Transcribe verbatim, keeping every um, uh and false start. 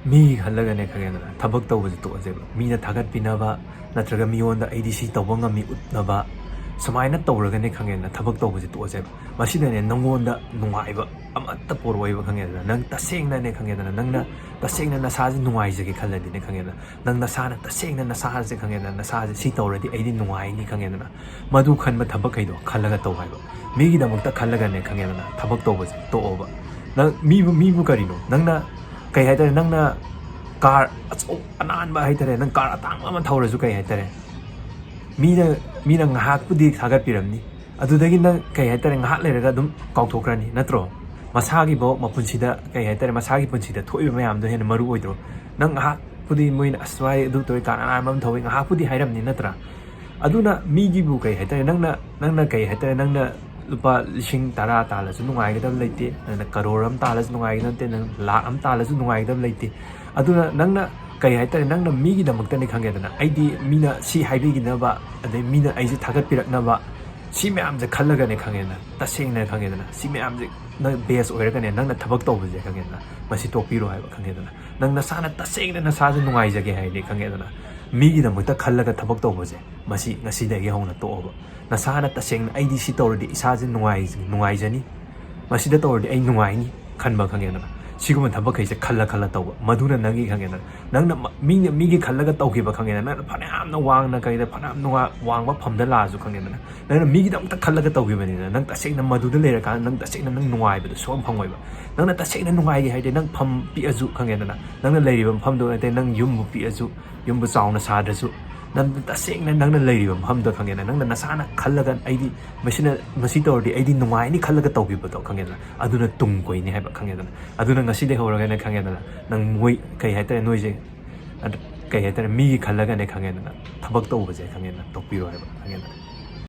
ꯃꯤꯒꯤ ꯈꯜꯂꯒꯅꯦ, ꯈꯪꯉꯦꯗꯅ, ꯊꯕꯛ ꯇꯧꯕꯁꯦ ꯇꯣꯛꯑꯁꯦꯕ꯫ ꯃꯤꯅ ꯊꯥꯒꯠꯄꯤꯅꯕ, ꯅꯠꯇ꯭ꯔꯒ ꯃꯤꯉꯣꯟꯗ "ꯑꯩꯗꯤ ꯁꯤ ꯇꯧꯕ ꯉꯝꯃꯤ" ꯎꯠꯅꯕ, ꯁꯨꯃꯥꯏꯅ ꯇꯧꯔꯒꯅꯦ, ꯈꯪꯉꯦꯗꯅ, ꯊꯕꯛ ꯇꯧꯕꯁꯦ ꯇꯣꯛꯑꯁꯦꯕ꯫ ꯃꯁꯤꯗꯅꯦ, ꯅꯪꯉꯣꯟꯗ ꯅꯨꯡꯉꯥꯏꯕ ꯑꯃꯠꯇ ꯄꯣꯔꯛꯑꯣꯏꯕ, ꯈꯪꯉꯦꯗꯅ꯫ ꯅꯪ ꯇꯁꯦꯡꯅꯅꯦ, ꯈꯪꯉꯦꯗꯅ, ꯅꯪꯅ ꯇꯁꯦꯡꯅ ꯅꯁꯥꯁꯦ ꯅꯨꯡꯉꯥꯏꯖꯒꯦ ꯈꯜꯂꯗꯤꯅꯦ, ꯈꯪꯉꯦꯗꯅ, ꯅꯪ ꯅꯁꯥꯅ ꯇꯁꯦꯡꯅ ꯅꯁꯥꯁꯦ, ꯈꯪꯉꯦꯗꯅ, ꯅꯁꯥꯁꯦ "ꯁꯤ ꯇꯧꯔꯗꯤ ꯑꯩꯗꯤ ꯅꯨꯡꯉꯥꯏꯅꯤ", ꯈꯪꯉꯦꯗꯅ, ꯃꯗꯨ ꯈꯟꯕ ꯊꯕꯛꯈꯩꯗꯣ ꯈꯜꯂꯒ ꯇꯧ ꯍꯥꯏꯕ꯫ ꯃꯤꯒꯤꯗꯃꯛꯇ ꯈꯜꯂꯒꯅꯦ, ꯈꯪꯉꯦꯗꯅ, ꯊꯕꯛ ꯇꯧꯕꯁꯦ ꯇꯣꯛꯑꯣꯕ꯫ ꯅꯪ ꯃꯤꯕꯨ, ꯃꯤꯕꯨ ꯀꯔꯤꯅꯣ? ꯅꯪꯅ, ꯀꯩ ꯍꯥꯏꯇꯥꯔꯦ, ꯅꯪꯅ ꯀꯥꯔ ꯑꯆꯧ ꯑꯅꯥꯟꯕ ꯍꯥꯏꯇꯥꯔꯦ, ꯅꯪ ꯀꯥꯔ ꯑꯇꯥꯡꯕ ꯑꯃ ꯊꯧꯔꯁꯨ, ꯀꯩ ꯍꯥꯏꯇꯥꯔꯦ, ꯃꯤꯅ, ꯃꯤꯅ ꯉꯥꯏꯍꯥꯛꯄꯨꯗꯤ ꯊꯥꯒꯠꯄꯤꯔꯝꯅꯤ, ꯑꯗꯨꯗꯒꯤ ꯅꯪ, ꯀꯩ ꯍꯥꯏꯇꯥꯔꯦ, ꯉꯥꯏꯍꯥꯛ ꯂꯩꯔꯒ ꯑꯗꯨꯝ ꯀꯥꯎꯊꯣꯛꯈ꯭ꯔꯅꯤ, ꯅꯠꯇ꯭ꯔꯣ? ꯃꯁꯥꯒꯤꯐꯥꯎ ꯃꯄꯨꯟꯁꯤꯗ, ꯀꯩ ꯍꯥꯏꯇꯥꯔꯦ, ꯃꯁꯥꯒꯤ ꯄꯨꯟꯁꯤꯗ ꯊꯣꯛꯏꯕ ꯃꯌꯥꯝꯗꯣ ꯍꯦꯟꯅ ꯃꯔꯨ ꯑꯣꯏꯗ꯭ꯔꯣ? ꯅꯪ ꯉꯥꯏꯍꯥꯛꯄꯨꯗꯤ ꯃꯣꯏꯅ, "ꯑꯁ, ꯋꯥꯏ, ꯑꯗꯨ ꯇꯧꯋꯤ, ꯀꯥꯔ ꯑꯅꯥꯟꯕ ꯑꯃ ꯊꯧꯋꯤ", ꯉꯥꯏꯍꯥꯛꯄꯨꯗꯤ ꯍꯥꯏꯔꯝꯅꯤ, ꯅꯠꯇ꯭ꯔꯥ? ꯑꯗꯨꯅ ꯃꯤꯒꯤꯕꯨ, ꯀꯩ ꯍꯥꯏꯇꯥꯔꯦ, ꯅꯪꯅ, ꯅꯪꯅ, ꯀꯩ ꯍꯥꯏꯇꯥꯔꯦ, ꯅꯪꯅ ꯂꯨꯄꯥ ꯂꯤꯁꯤꯡ ꯇꯔꯥ ꯇꯥꯜꯂꯁꯨ ꯅꯨꯡꯉꯥꯏꯒꯗꯕ ꯂꯩꯇꯦ, ꯅꯪꯅ ꯀꯔꯣꯔ ꯑꯃ ꯇꯥꯜꯂꯁꯨ ꯅꯨꯡꯉꯥꯏꯒꯗꯕ ꯅꯠꯇꯦ, ꯅꯪ ꯂꯥꯛ ꯑꯃ ꯇꯥꯜꯂꯁꯨ ꯅꯨꯡꯉꯥꯏꯒꯗꯕ ꯂꯩꯇꯦ꯫ ꯑꯗꯨꯅ ꯅꯪꯅ, ꯀꯩ ꯍꯥꯏꯇꯥꯔꯦ, ꯅꯪꯅ ꯃꯤꯒꯤꯗꯃꯛꯇꯅꯤ, ꯈꯪꯉꯦꯗꯅ, ꯑꯩꯗꯤ ꯃꯤꯅ ꯁꯤ ꯍꯥꯏꯕꯤꯈꯤꯅꯕ, ꯑꯗꯩ ꯃꯤꯅ ꯑꯩꯁꯦ ꯊꯥꯒꯠꯄꯤꯔꯛꯅꯕ, ꯁꯤ ꯃꯌꯥꯝꯁꯦ ꯈꯜꯂꯒꯅꯦ, ꯈꯪꯉꯦꯗꯅ, ꯇꯁꯦꯡꯅ, ꯈꯪꯉꯦꯗꯅ, ꯁꯤ ꯃꯌꯥꯝꯁꯦ ꯅꯪ ꯕꯦꯁ ꯑꯣꯏꯔꯒꯅꯦ, ꯅꯪꯅ ꯊꯕꯛ ꯇꯧꯕꯁꯦ, ꯈꯪꯉꯦꯗꯅ, ꯃꯁꯤ ꯇꯣꯛꯄꯤꯔꯣ ꯍꯥꯏꯕ, ꯈꯪꯉꯦꯗꯅ꯫ ꯅꯪ ꯅꯁꯥꯅ ꯇꯁꯦꯡꯅ ꯅꯁꯥꯁꯦ ꯅꯨꯡꯉꯥꯏꯖꯒꯦ ꯍꯥꯏꯔꯗꯤ, ꯈꯪꯉꯦꯗꯅ, ꯃꯤꯒꯤꯗꯃꯛꯇ ꯈꯜꯂꯒ ꯊꯕꯛ ꯇꯧꯕꯁꯦ, ꯃꯁꯤ ꯉꯁꯤꯗꯒꯤ ꯍꯧꯅ ꯇꯣꯛꯑꯣꯕ꯫ ꯅꯁꯥꯅ ꯇꯁꯦꯡꯅ "ꯑꯩꯗꯤ ꯁꯤ ꯇꯧꯔꯗꯤ ꯏꯁꯥꯁꯦ ꯅꯨꯡꯉꯥꯏ-, ꯅꯨꯡꯉꯥꯏꯖꯅꯤ, ꯃꯁꯤꯗ ꯇꯧꯔꯗꯤ ꯑꯩ ꯅꯨꯡꯉꯥꯏꯅꯤ" ꯈꯟꯕ, ꯈꯪꯉꯦꯗꯅ, ꯁꯤꯒꯨꯝꯕ ꯊꯕꯛꯈꯩꯁꯦ ꯈꯜꯂ ꯈꯜꯂ ꯇꯧꯕ, ꯃꯗꯨꯅ ꯅꯪꯒꯤ, ꯈꯪꯉꯦꯗꯅ, ꯅꯪꯅ ꯃ-, ꯃꯤꯅ, ꯃꯤꯒꯤ ꯈꯜꯂꯒ ꯇꯧꯈꯤꯕ, ꯈꯪꯉꯦꯗꯅ, ꯅꯪꯅ ꯐꯅꯌꯥꯝꯅ ꯋꯥꯡꯅ, ꯀꯩꯗ, ꯐꯅꯌꯥꯝ ꯅꯨꯡꯉꯥꯏ, ꯋꯥꯡꯕ ꯐꯝꯗ ꯂꯥꯛꯑꯁꯨ, ꯈꯪꯉꯦꯗꯅ, ꯅꯪꯅ ꯃꯤꯒꯤꯗꯃꯛꯇ ꯈꯜꯂꯒ ꯇꯧꯈꯤꯕꯅꯤꯅ, ꯅꯪ ꯇꯁꯦꯡꯅ ꯃꯗꯨꯗ ꯂꯩꯔꯀꯥꯟꯗ ꯅꯪ ꯇꯁꯦꯡꯅ ꯅꯪ ꯅꯨꯡꯉꯥꯏꯕꯗꯣ ꯁꯨꯡꯐꯪ ꯐꯪꯉꯣꯏꯕ꯫ ꯅꯪꯅ ꯇꯁꯦꯡꯅ ꯅꯨꯡꯉꯥꯏꯒꯦ ꯍꯥꯏꯔꯗꯤ, ꯅꯪ ꯐꯝ ꯄꯤꯛꯑꯁꯨ, ꯈꯪꯉꯦꯗꯅ, ꯅꯪꯅ ꯂꯩꯔꯤꯕ ꯃꯐꯝꯗꯣ, ꯅꯠꯇꯦ, ꯅꯪ ꯌꯨꯝꯕꯨ ꯄꯤꯛꯑꯁꯨ, ꯌꯨꯝꯕꯨ ꯆꯥꯎꯅ ꯁꯥꯗ꯭ꯔꯁꯨ, ꯅꯪ ꯇꯁꯦꯡꯅ ꯅꯪꯅ ꯂꯩꯔꯤꯕ ꯃꯐꯝꯗꯣ, ꯈꯪꯉꯦꯗꯅ, ꯅꯪꯅ ꯅꯁꯥꯅ ꯈꯜꯂꯒ, "ꯑꯩꯗꯤ ꯃꯁꯤꯅ, ꯃꯁꯤ ꯇꯧꯔꯗꯤ ꯑꯩꯗꯤ ꯅꯨꯡꯉꯥꯏꯅꯤ" ꯈꯜꯂꯒ ꯇꯧꯈꯤꯕꯗꯣ, ꯈꯪꯉꯦꯗꯅ, ꯑꯗꯨꯅ ꯇꯨꯡ ꯀꯣꯏꯅꯤ ꯍꯥꯏꯕ, ꯈꯪꯉꯦꯗꯅ꯫ ꯑꯗꯨꯅ ꯉꯁꯤꯗꯒꯤ ꯍꯧꯔꯒꯅꯦ, ꯈꯪꯉꯦꯗꯅ, ꯅꯪ ꯃꯣꯏ, ꯀꯩ ꯍꯥꯏꯇꯥꯔꯦ, ꯅꯣꯏꯁꯦ, ꯑꯗ, ꯀꯩ ꯍꯥꯏꯇꯥꯔꯦ, ꯃꯤꯒꯤ ꯈꯜꯂꯒꯅꯦ, ꯈꯪꯉꯦꯗꯅ, ꯊꯕꯛ ꯇꯧꯕꯁꯦ, ꯈꯪꯉꯦꯗꯅ, ꯇꯣꯛꯄꯤꯔꯣ ꯍꯥꯏꯕ, ꯈꯪꯉꯦꯗꯅ꯫